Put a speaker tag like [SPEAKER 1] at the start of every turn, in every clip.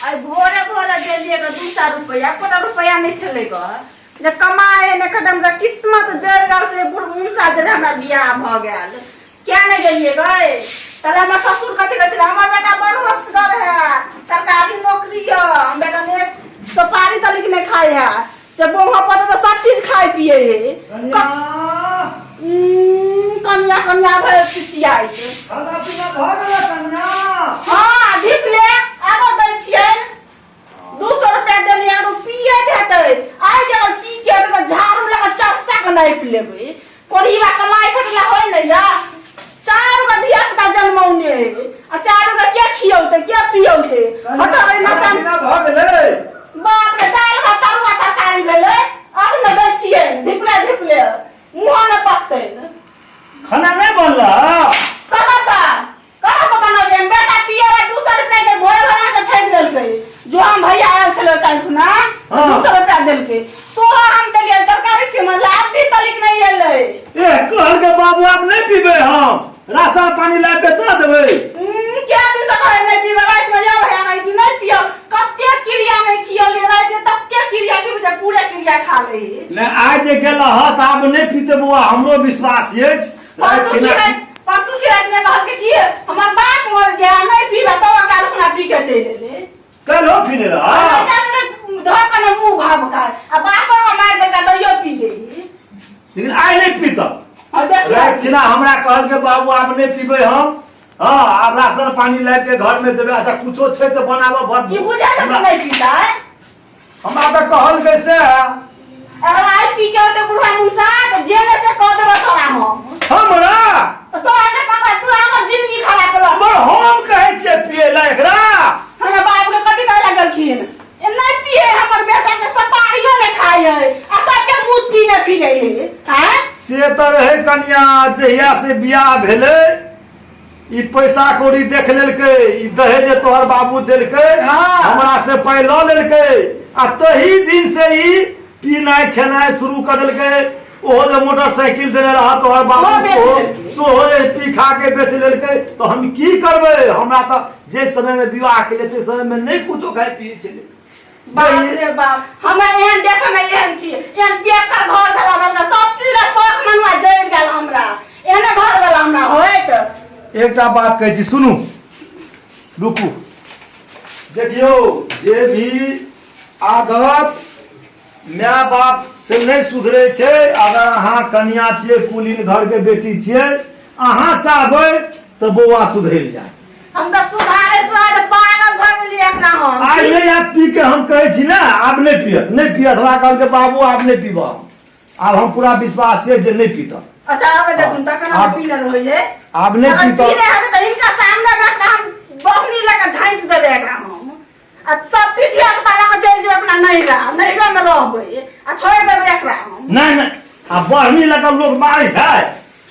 [SPEAKER 1] आइ भोरे भोरे देलियै ग 200 रुपैआ, एकोटा रुपैआ नहि छलै ग। जे कमाए ने कदम से किस्मत जरि गेल से बुढ़ मुनसा जे हमरा बियाह भऽ गेल। किया नहि गेलियै गै? तले हमर ससुर कथी कहै छलै, हमर बेटा बड़ होशगर है, सरकारी नौकरी यऽ, हम बेटा ने सुपारी तलिक नहि खाइ है, से बौआ पता तऽ सब चीज खाइ पिए है।
[SPEAKER 2] कनिया
[SPEAKER 1] कनिया कनिया भरि चिचियाइ छै।
[SPEAKER 2] खाना पीना भऽ गेलै कनिया?
[SPEAKER 1] हाँ, ढीप ले आबऽ दै छियनि। 200 रुपया देलियै, आरो पियैत हेतै। आइ जे अगर पी के हेतै तऽ झाड़ू लगा चस्सा के नापि लेबै। कोढ़िया कमाइ खटला होइ नहि या। चारि गो धिया पुता जनमौने है आ चारि गो के खियौतै, के पियौतै? हटो रे
[SPEAKER 2] खाना
[SPEAKER 1] नशा।
[SPEAKER 2] पीना भऽ गेलै?
[SPEAKER 1] बाप रे, दालि भात तरुआ तरकारी भेलै। आब ने दै छियै धिपले धिपले मुँह ने पकतै।
[SPEAKER 2] खाना नहि बनल?
[SPEAKER 1] कहाँ से, कहाँ से बनल? बेटा पिए वाला 200 रुपया के भोरे भोरे के ठकि देलकै। जो हम भैया आयल छलै काल्हि खुना, 200 रुपया देलकै, सो हम देलियै तरकारी के मजा आब भी तलिक नहीं एलै।
[SPEAKER 2] ए कहलकै बाबू आब नहि पीबै हम, राशन पानी लाबि के दऽ देबै।
[SPEAKER 1] क्या दिन से कहै नहीं पीबै, राति में जा भैया कहै कि नहीं पियो। कते क्रिया नहीं खियौलियै राति में, तते क्रिया खेबै जे पूरे क्रिया खा लै।
[SPEAKER 2] नहि, आइ जे गेल हँ तऽ आब नहि पीते बौआ, हमरो विश्वास अछि।
[SPEAKER 1] परसू की राति, परसू की राति में कहलकै कि हमर बाप मर जाय नहीं पीबा, तब काल्हि खुना पी के चलि एलै।
[SPEAKER 2] काल्हि पीने रह?
[SPEAKER 1] धऽ के ने मुँह भाव का आ बापो के मारि देलका तैयो पी गेली।
[SPEAKER 2] लेकिन आइ नहि पीतब।
[SPEAKER 1] आ देखियौ।
[SPEAKER 2] राति खिना हमरा कहलकै बाबू आब नहि पीबै हम, हँ आब राशन पानी लाबि के घर में देबै। अच्छा कुछो छै तऽ बनाबऽ बड़।
[SPEAKER 1] ई बुझै छै कि नहि पीतै?
[SPEAKER 2] हमरा तऽ कहलकै से।
[SPEAKER 1] अगर आइ पी के होतै बुढ़वा मुनसा तऽ जे ने से कऽ देबऽ तोरा हम।
[SPEAKER 2] हमरा?
[SPEAKER 1] तऽ तोरा नहि पकड़, तू हमर जिंदगी खराब केलक।
[SPEAKER 2] पर हम कहै छियै पियै लए एकरा।
[SPEAKER 1] हमरा बाप के कथी कहै लगलखिन, ए नहि पिए हमर बेटा के सपारियो नहि खाइ है आ सबके मुँह पीने फिरे है। आँय?
[SPEAKER 2] से तऽ रहै कनिया, जहिया से बियाह भेलै ई पैसा कौड़ी देख लेलकै, ई दहेज जे तोहर बाबू देलकै, हमरा से पाइ लऽ लेलकै आ तही दिन से ई पीनाइ खेनाइ शुरू कऽ देलकै। ओहो जे मोटरसाइकिल देने रहा तोहर बाबू,
[SPEAKER 1] ओहो बेच
[SPEAKER 2] सोहो
[SPEAKER 1] लेलकै।
[SPEAKER 2] सोहो जे पी खा के बेच लेलकै। तऽ हम की करबै? हमरा तऽ जे समय में विवाह केलियै ताहि समय में नहि कुछो खाइ पियै छलै।
[SPEAKER 1] बाप रे बाप, हमरा एहन देखे में एहन छी, एहन बेकार घर वाला हमरा सब चीज ला शौक मनुआ जरि गेल। हमरा एहने घर वाला हमरा होइत।
[SPEAKER 2] एकटा बात कहै छी, सुनू, रुकू। देखियौ, जे भी आदत माय बाप से नहि सुधरै छै, अगर अहाँ कनिया छियै, कुलीन घर के बेटी छियै, अहाँ चाहबै तऽ बौआ सुधरि जाय।
[SPEAKER 1] हम तऽ सुधारे सुधारे पागल भऽ गेलियै एकरा हम।
[SPEAKER 2] आइ नहि आब पी के, हम कहै छी ने आब नहि पियत, नहि पियत। हमरा कहलकै बाबू आब नहि पीबह हम, आब हम पूरा विश्वास छै जे नहि पीतब।
[SPEAKER 1] अच्छा आब देखुन तखन हम पीने रहै है।
[SPEAKER 2] आब नहि
[SPEAKER 1] अगर
[SPEAKER 2] पीतब।
[SPEAKER 1] पीने हेतै तऽ हिनका सामने बैठ कऽ हम बहनी लऽ कऽ झाँटि देबै एकरा हम आ सब धिया पुता लऽ कऽ चलि जेबै अपना नैहरा, नैहरा में रहबै आ छोड़ि देबै एकरा हम।
[SPEAKER 2] नहि नहि, आ बहनी लऽ कऽ लोक मारै छै?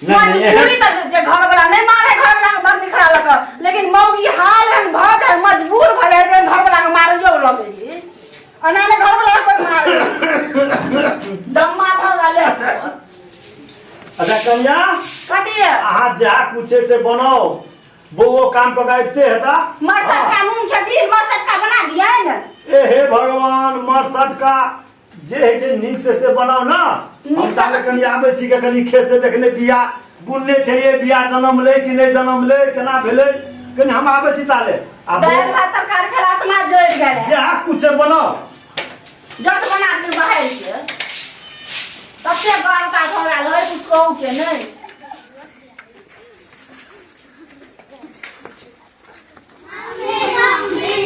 [SPEAKER 2] नहि, नहि,
[SPEAKER 1] मजबूरी तऽ जे घरवला नहि मारे घरवला के बड़ निखरा लऽ कऽ, लेकिन मौगी हाल एहन भऽ जाय, मजबूर भऽ जाय जे घरवला के मारैयो लगै है। एना नहि घरवला के कोइ मारे दम्मा भऽ गेल।
[SPEAKER 2] अच्छा कन्या।
[SPEAKER 1] कथी?
[SPEAKER 2] अहाँ जा कुछ से बनाओ, बौओ काम कऽ के आबिते हेता।
[SPEAKER 1] मरसटका नून खेती मरसटका बना दिया ने।
[SPEAKER 2] ए हे भगवान, मरसटका जे होइ छै नीक से से बनाउ ने। हम साले कनि आबै छी के कनि खेत से देखने बिया बुनने छलियै, बिया जनमलै कि नहि जनमलै, केना भेलै, कनि हम आबै छी ताले। आ
[SPEAKER 1] दालि भात तरकारी खेला आत्मा जरि गेल है।
[SPEAKER 2] जहाँ कुछ बनाउ।
[SPEAKER 1] जट बना के बाहर के तते गरका भऽ गेल है, कुछ कहू के नहि।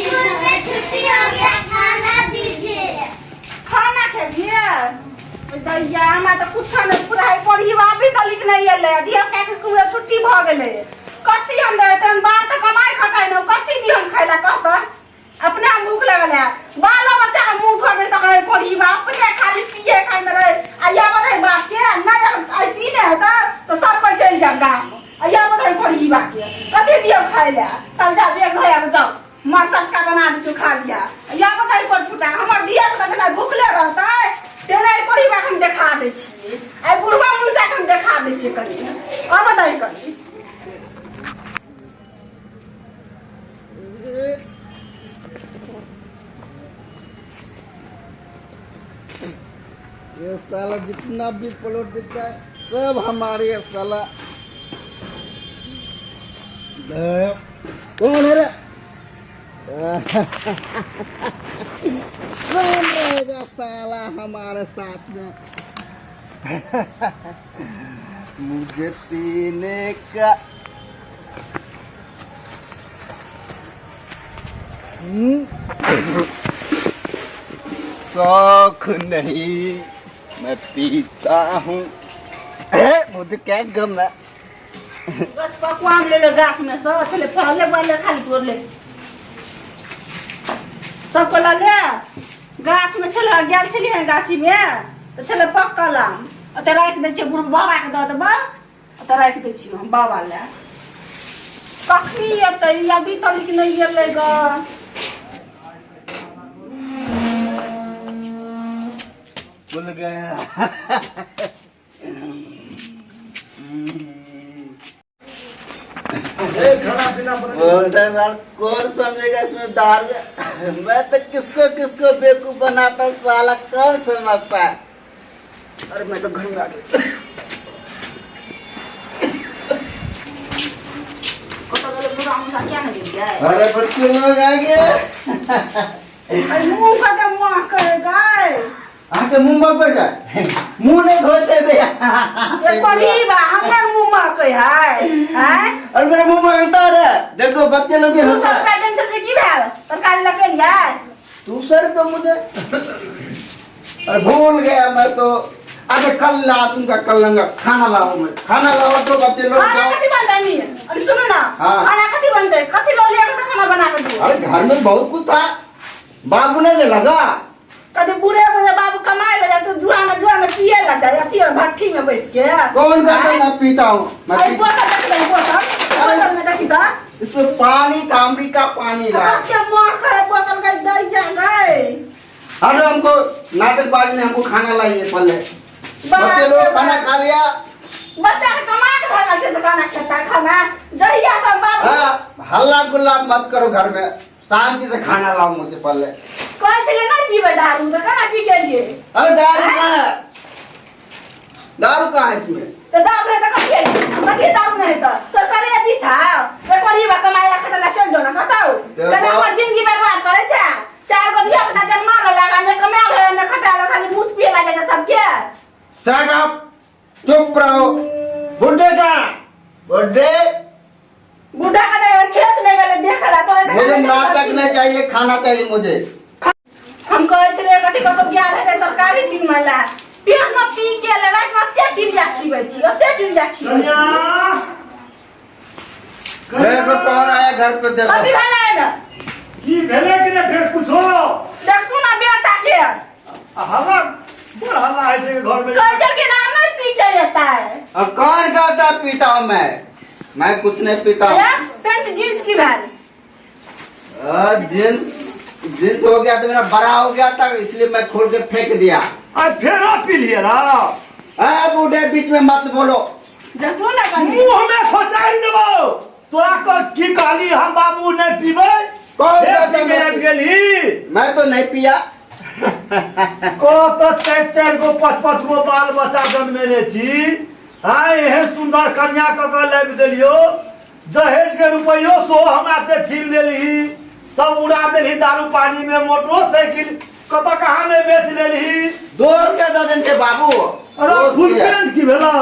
[SPEAKER 3] स्कूल में छुट्टी हो गया, खाना दीजिए।
[SPEAKER 1] खाना खेबियै? दैया हमरा तऽ कुछो नहि पढ़ाइ पढ़ी अभी तक नहि एलै। धिया पुता के स्कूल में छुट्टी भऽ गेलै, कथी हम देबै? तहन बाप तऽ कमाइ खटाइ नहि, कथी दी हम खाइ लए कहतै? अपने हम भूख लगल है, बालो बच्चा के मुंह ठोक दे तऽ कहै पढ़ी बाप अपने खाली पिए खाइ में रहे। आ या बताइ बाप के नहि आइ पी नहि हेतै तऽ सब कोइ चलि जाब गाम। आ या बताइ पढ़ी बाप के कथी दियौ खाइ लए? तब जा बेग धोया के जाओ, मरसटका बना दै छियौ, खा लिया। या बताइ पर फुटा हमर धिया पुता जेना भूखले रहतै तेना पढ़ी बाप हम देखा दै छियै। आइ बुढ़वा मुनसा के हम देखा दै छियै कनि। और बताइ कनि।
[SPEAKER 4] ये साला जितना भी प्लॉट बिकता है सब हमारे है साला। कौन है रे? कौन रहेगा साला हमारे साथ में? मुझे पीने का शौक नहीं, मैं पीता हूँ। मुझे क्या गम है।
[SPEAKER 1] बस पकवान ले ले गाछ में से छले फड़ले बढ़ले खाली तोड़ले सबको लऽ ले गाछ में छले गेल छलियै गाछी में तऽ छले पकल आम ओतऽ राखि दै छियै बुढ़ बाबाके दऽ देबै ओतऽ राखि दै छियै हम बाबा लए। कखनी एतै अभी तलिक नहि एलै ग।
[SPEAKER 4] भूल गया।
[SPEAKER 2] खाना पीना बना।
[SPEAKER 4] बोलते हैं, साल कौन समझेगा इसमें दारू? मैं तो किसको किसको बेवकूफ बनाता हूँ साला, कौन समझता है। अरे मैं तो घर में आ गया।
[SPEAKER 1] कतऽ गेलै बुढ़ा मुसा किया नहि गेलियै?
[SPEAKER 4] अरे बच्चे लोग आ गए।
[SPEAKER 1] अरे मुँह कतऽ मुँह करे गाय।
[SPEAKER 4] अहाँके मुँह मकबै छै? मुँह नहि धोते भैया।
[SPEAKER 1] पढ़ी बा हमर मुँह महकै है आँय?
[SPEAKER 4] अरे मेरा मुँह महकता है, देखो बच्चे लोग भी
[SPEAKER 1] तू
[SPEAKER 4] हंस
[SPEAKER 1] सब
[SPEAKER 4] रहा है।
[SPEAKER 1] पैटर्न से की भेल तरकारी लगेलियै?
[SPEAKER 4] तू सर तो मुझे अरे भूल गया मैं तो। अरे कल ला दूंगा, कल लाऊंगा। खाना लाओ, मैं खाना लाओ तो बच्चे लोग
[SPEAKER 1] खाना
[SPEAKER 4] जाओ।
[SPEAKER 1] कथी बनतै नी? अरे सुनू ना।
[SPEAKER 4] हाँ।
[SPEAKER 1] खाना कथी बनतै? कथी लऽ लिअ से खाना बना के दियौ?
[SPEAKER 4] अरे घर में बहुत कुछ था, बाबू ने नहीं लगा।
[SPEAKER 1] कथी बूढ़े बूढ़े बाबू कमाए ले जाए तो जुआन जुआन पिए ला जाए अथी और भट्ठी में बैस के।
[SPEAKER 4] कौन कहता है मैं पीता हूँ? मैं
[SPEAKER 1] अरे बोतल देख ले, बोतल बोतल में देखी तो
[SPEAKER 4] इसमें पानी था, अमेरिका पानी ला।
[SPEAKER 1] कते महक है बोतल के दैया गए।
[SPEAKER 4] अरे हमको नाटकबाजी ने हमको खाना लाइए पहले। बच्चे लोग खाना खा लिया।
[SPEAKER 1] बच्चा के कमा के धरल छै से खाना खेता खाना जहिया सब बाबू।
[SPEAKER 4] हाँ, हल्ला गुल्ला मत करो घर में, शांति से खाना लाओ मुझे पहले।
[SPEAKER 1] कहै छलै नहि पीबै दारू तऽ केना पी के एलियै?
[SPEAKER 4] अरे दारू कहाँ है? दारू कहाँ है इसमें?
[SPEAKER 1] तऽ दारू नहि तऽ कथी एलियै? कथी दारू नहि तऽ तोर करेजी छौ तऽ करीबा कमाइ ला खटै ला चलि जो ने कतौ।
[SPEAKER 4] देखो।
[SPEAKER 1] केना हमर जिंदगी बर्बाद करै छै? चारि गो धिया पुता जन्मा लेलक आ नहि कमायल है नहि खटायल, खाली मूत पिए ला जाइ छै सबके।
[SPEAKER 4] शट अप, चुप रहो। बुड्ढे कहाँ? बुड्ढे
[SPEAKER 1] बूढ़ा के खेत में गेलै देखे ला तोरे।
[SPEAKER 4] मुझे नाटक नहीं चाहिए, खाना चाहिए मुझे।
[SPEAKER 1] हम कहै छलियै कथी कतौ गेल हेतै तरकारी तीमन ला पिहन पी के एलै रातिमे ओते चिड़िया खिबै छी ओते चिड़िया खिबै छी।
[SPEAKER 2] कनिया
[SPEAKER 4] देखो कौन आया घर पे, देखो।
[SPEAKER 1] कथी भेलै ने?
[SPEAKER 2] की भेलै कि नहि फेर कुछो?
[SPEAKER 1] देखू ना बेटा के।
[SPEAKER 2] आ हल्ला बड़ हल्ला होइ छै घर में।
[SPEAKER 1] कहै छलखिन आब नहि पी के एतै।
[SPEAKER 4] अब कौन कहता है पीता हूँ मैं? मैं कुछ नहीं पीता हूँ।
[SPEAKER 1] ए, पेंट जींस की भेल?
[SPEAKER 4] जींस जींस हो गया तो मेरा बड़ा हो गया था, इसलिए मैं खोल के फेंक दिया।
[SPEAKER 2] आ फेर पी लियै ना?
[SPEAKER 4] आ बूढ़े बीच में मत बोलो।
[SPEAKER 1] देखू ना कनी।
[SPEAKER 2] मुँह में खोचारि देबौ तोरा। की कहली हम बाबू नहि पीबै?
[SPEAKER 4] कौन
[SPEAKER 2] फेर
[SPEAKER 4] कहता
[SPEAKER 2] पी के
[SPEAKER 4] मैं
[SPEAKER 2] आबि गेलही।
[SPEAKER 4] मैं तो नहीं पिया।
[SPEAKER 2] कत चारि चारि गो पाँच पाँच गो बाल बच्चा जन्मेने छी। हाँ, एहन सुन्दर कन्या कऽ के लाबि देलियौ, दहेज के रुपैयो सो हमरा से छीन लेलही, सब उड़ा देलही दारू पानी में। मोटरोसाइकिल कतऽ कहाँ नहि बेच लेलही।
[SPEAKER 4] दोस्त के दर्जन छे बाबू।
[SPEAKER 2] अरे
[SPEAKER 4] दोस्त
[SPEAKER 2] फुल
[SPEAKER 4] के।
[SPEAKER 2] पेंट की भेलौ?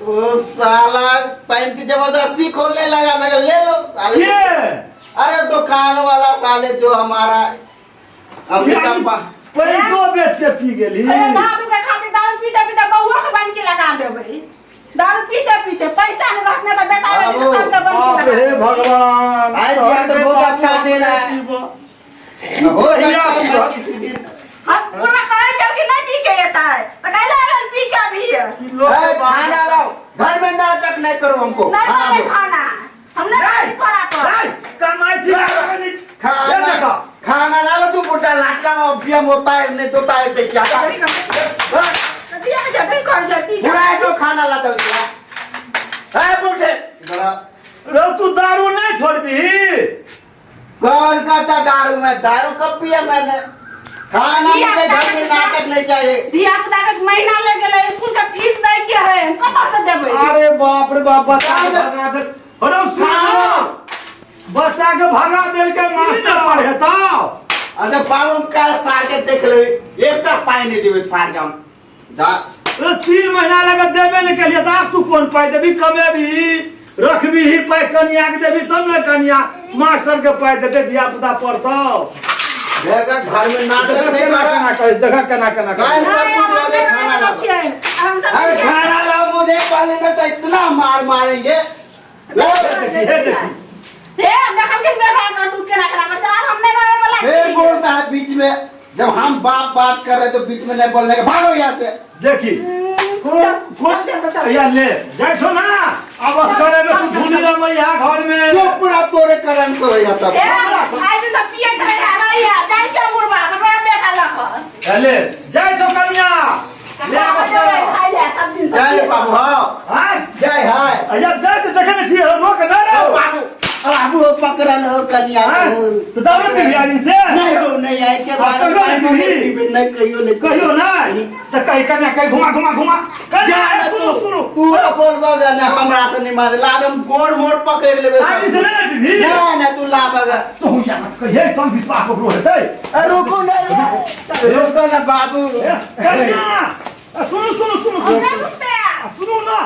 [SPEAKER 4] वो साला पैंट की जबरदस्ती खोलने लगा, मैं कहा, ले लो साले।
[SPEAKER 2] के?
[SPEAKER 4] अरे दुकान वाला साले जो हमारा अमेरिका
[SPEAKER 2] पैंटो बेच के पी गेली?
[SPEAKER 1] अरे दारू के खातिर दारू पीते पीते बउआ के बन के लगा देबै। दारू पीते पीते पैसा नहि रहत ने तऽ बेटा बेटी के सबके बन
[SPEAKER 2] बाप
[SPEAKER 1] के
[SPEAKER 2] हे
[SPEAKER 1] लगा देबै।
[SPEAKER 2] भगवान।
[SPEAKER 4] आइ दिया तो बहुत अच्छा दे रहा है। हो सकता है मैं किसी दिन
[SPEAKER 1] हम पूरा कहै छल कि नहि पी के एतै तऽ कैला एलन पी के अभी?
[SPEAKER 4] ए, खाना लाओ, घर में नाटक नहीं करो हमको।
[SPEAKER 1] नहि
[SPEAKER 4] खाना
[SPEAKER 1] बनलै
[SPEAKER 4] दो।
[SPEAKER 1] खाना, हम नहि खाइ तोरा पर।
[SPEAKER 2] कमाइ छी।
[SPEAKER 4] खाना
[SPEAKER 2] देखा।
[SPEAKER 4] खाना लाओ तू बुढ़ा लाटला में अभियम होता है नहीं तो है देखिए।
[SPEAKER 1] बियाह जतै कर जाइ पी के।
[SPEAKER 4] बुढ़ा है तो खाना ला चल गया ए बूढ़े इधर आ।
[SPEAKER 2] रौ तू दारू नहि छोड़बिही?
[SPEAKER 4] कौन कहता दारू? मैं दारू कब पिया मैंने? खाना मुझे घर में नाटक नहीं चाहिए।
[SPEAKER 1] धिया पुता के महीना लग गेलै, स्कूल के फीस दै के है, हम कतऽ से देबै?
[SPEAKER 2] अरे बाप रे बाप, बच्चा के भगा दे। अरे सुन ना, बच्चा के भगा देलकै मास्टर पढ़ेतौ।
[SPEAKER 4] अच्छा बाबू, हम काल सार के देख ले, एकटा पाई नहीं देबै सार के हम। जा।
[SPEAKER 2] अरे 3 महीना लगे देबे नहीं केलिए तऽ आब तू कोन पाइ देबी? कमेबी रखबी ही पाइ कनिया के देबी तब ने कनिया मास्टर के पाइ देतै, धिया पुता पढ़तौ।
[SPEAKER 4] देखा घर में नाटक
[SPEAKER 2] देखा
[SPEAKER 4] नहीं
[SPEAKER 2] केना
[SPEAKER 4] करा।
[SPEAKER 2] केना करै, देखा केना केना करै।
[SPEAKER 4] काहे सब
[SPEAKER 1] नहीं,
[SPEAKER 4] कुछ
[SPEAKER 1] हम
[SPEAKER 4] वाले
[SPEAKER 1] नहीं
[SPEAKER 4] खाना
[SPEAKER 1] रहै
[SPEAKER 4] लाओ।
[SPEAKER 1] छियै। हम सब
[SPEAKER 4] अरे खाना लाओ मुझे पहले, ना तो इतना मार मारेंगे। लाओ।
[SPEAKER 2] देखी हे देखी।
[SPEAKER 1] हे देखल के व्यवहार कर तू केना केना कर, आब हम नहीं रहे वाला
[SPEAKER 4] फिर
[SPEAKER 1] छी।
[SPEAKER 4] बोलता है बीच में, जब हम बाप बात कर रहे तो बीच में नहीं बोलने का, भागो यहाँ से।
[SPEAKER 2] देखी कोन कोन या ले जाइ छौ ना, आब असगरे में तू धुनी रमैया घर में।
[SPEAKER 4] चुप पूरा तोरे करण से होया सब।
[SPEAKER 1] हे आइ दिन तऽ पियैत रहे रहिया जाइ छै मुरबा हमरा बेटा लऽ कऽ।
[SPEAKER 2] ले जाइ छौ कनिया, ले आब असगरे।
[SPEAKER 1] खाइ ले सब दिन।
[SPEAKER 4] जय बाबू, हाँ।
[SPEAKER 2] आँय?
[SPEAKER 4] जय हाय।
[SPEAKER 2] अया जाइ तऽ देखै नै छियै, रोक नै रौ।
[SPEAKER 4] बाबू बाबू पकड़ल हो कनिया।
[SPEAKER 2] आँय? तऽ दारू पीबी आदमी से?
[SPEAKER 4] नहीं हो, नहीं आए के बाद।
[SPEAKER 2] कहियो नहीं पीबी?
[SPEAKER 4] नहीं, कहियो नहीं।
[SPEAKER 2] कहियो नहि तऽ कही कनिया, कही घुमा घुमा घुमा कनिया।
[SPEAKER 4] जा ना।
[SPEAKER 2] सुनू
[SPEAKER 4] तू
[SPEAKER 2] सुनू।
[SPEAKER 4] तू बोलबा ना हमरा से नहीं मारे लाब, हम गोड़ मोड़ पकड़ लेबे।
[SPEAKER 2] आदमी से नहि ने पीबी?
[SPEAKER 4] ना ना, तू लाब अगर।
[SPEAKER 2] तू या मत कहिए तम विश्वास ओकरो हेतै।
[SPEAKER 4] अरे रुको ना, रुको ना बाबू।
[SPEAKER 2] ए, कनिया आ, सुनू सुनू सुनू सुनू।
[SPEAKER 1] हमरा रुपया।
[SPEAKER 2] आ, सुनू ना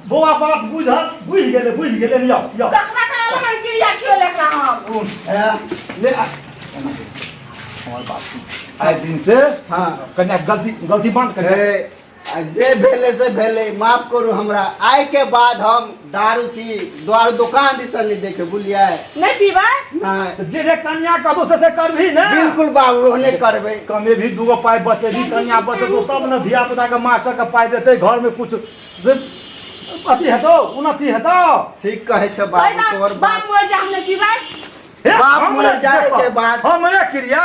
[SPEAKER 2] बौआ, बात बुझल, बुझि गेलै, बुझि गेलै। लिअ लिअ।
[SPEAKER 1] कखना खाना लगा चिड़िया खियो लेकरा हम।
[SPEAKER 2] ले आ। हमर बात सुन। आइ दिन से
[SPEAKER 4] हाँ।
[SPEAKER 2] कन्या गलती गलती बंद कर।
[SPEAKER 4] हे, आ जे भेले से भेले, माफ करू हमरा। आइ के बाद हम दारू की दारू दुकान दिसन नहीं देखे, बुझलियै?
[SPEAKER 1] नहीं पीबै।
[SPEAKER 4] नहीं।
[SPEAKER 2] तऽ जे जे कन्या कहतो से से करबही ने?
[SPEAKER 4] बिल्कुल बाबू, ओहने करबै।
[SPEAKER 2] कमे भी दूगो पाइ बचेबी, कन्या बचेतो तब ने धिया पुता के मास्टर के पाइ देतै, घर में कुछ से अथी हेतौ, उन्नति हेतौ।
[SPEAKER 4] ठीक कहै छ बाबू।
[SPEAKER 1] पहिला
[SPEAKER 4] तोहर
[SPEAKER 1] बाप
[SPEAKER 4] बाप
[SPEAKER 1] मर जा, हम नहीं पीबै।
[SPEAKER 2] हे,
[SPEAKER 4] बाप
[SPEAKER 2] हमरे
[SPEAKER 4] मर जाए
[SPEAKER 2] देखो,
[SPEAKER 4] के बाद।
[SPEAKER 2] हमरे क्रिया।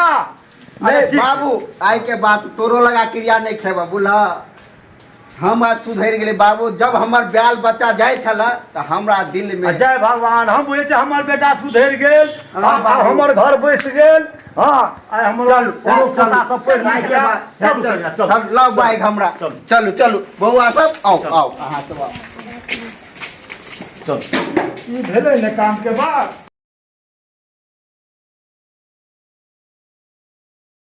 [SPEAKER 4] नहीं।
[SPEAKER 2] अच्छा, ठीक।
[SPEAKER 4] बाबू, आइ के बाद तोरो लगा क्रिया नहीं खेबा, बुझल? हम आज सुधरि गेली बाबू। जब हमर बाल बच्चा जाइ छल तऽ हमरा दिल में
[SPEAKER 2] आ जय भगवान, हम बुझै छियै हमर बेटा सुधरि गेल।
[SPEAKER 4] हाँ,
[SPEAKER 2] आ
[SPEAKER 4] बाबू।
[SPEAKER 2] हमर घर बसि गेल। हाँ, आइ हमर
[SPEAKER 4] चलू।
[SPEAKER 2] कोनो पोता सब पढ़ि
[SPEAKER 4] आइ
[SPEAKER 2] लिख
[SPEAKER 4] के बाद
[SPEAKER 2] चलू कनिया, चलू।
[SPEAKER 4] चल, लाउ बाइक हमरा।
[SPEAKER 2] चलू।
[SPEAKER 4] चलू चलू बौआ सब, आउ आउ, अहाँ सब आउ।
[SPEAKER 2] चलू, ई भेलै ने काम के बात।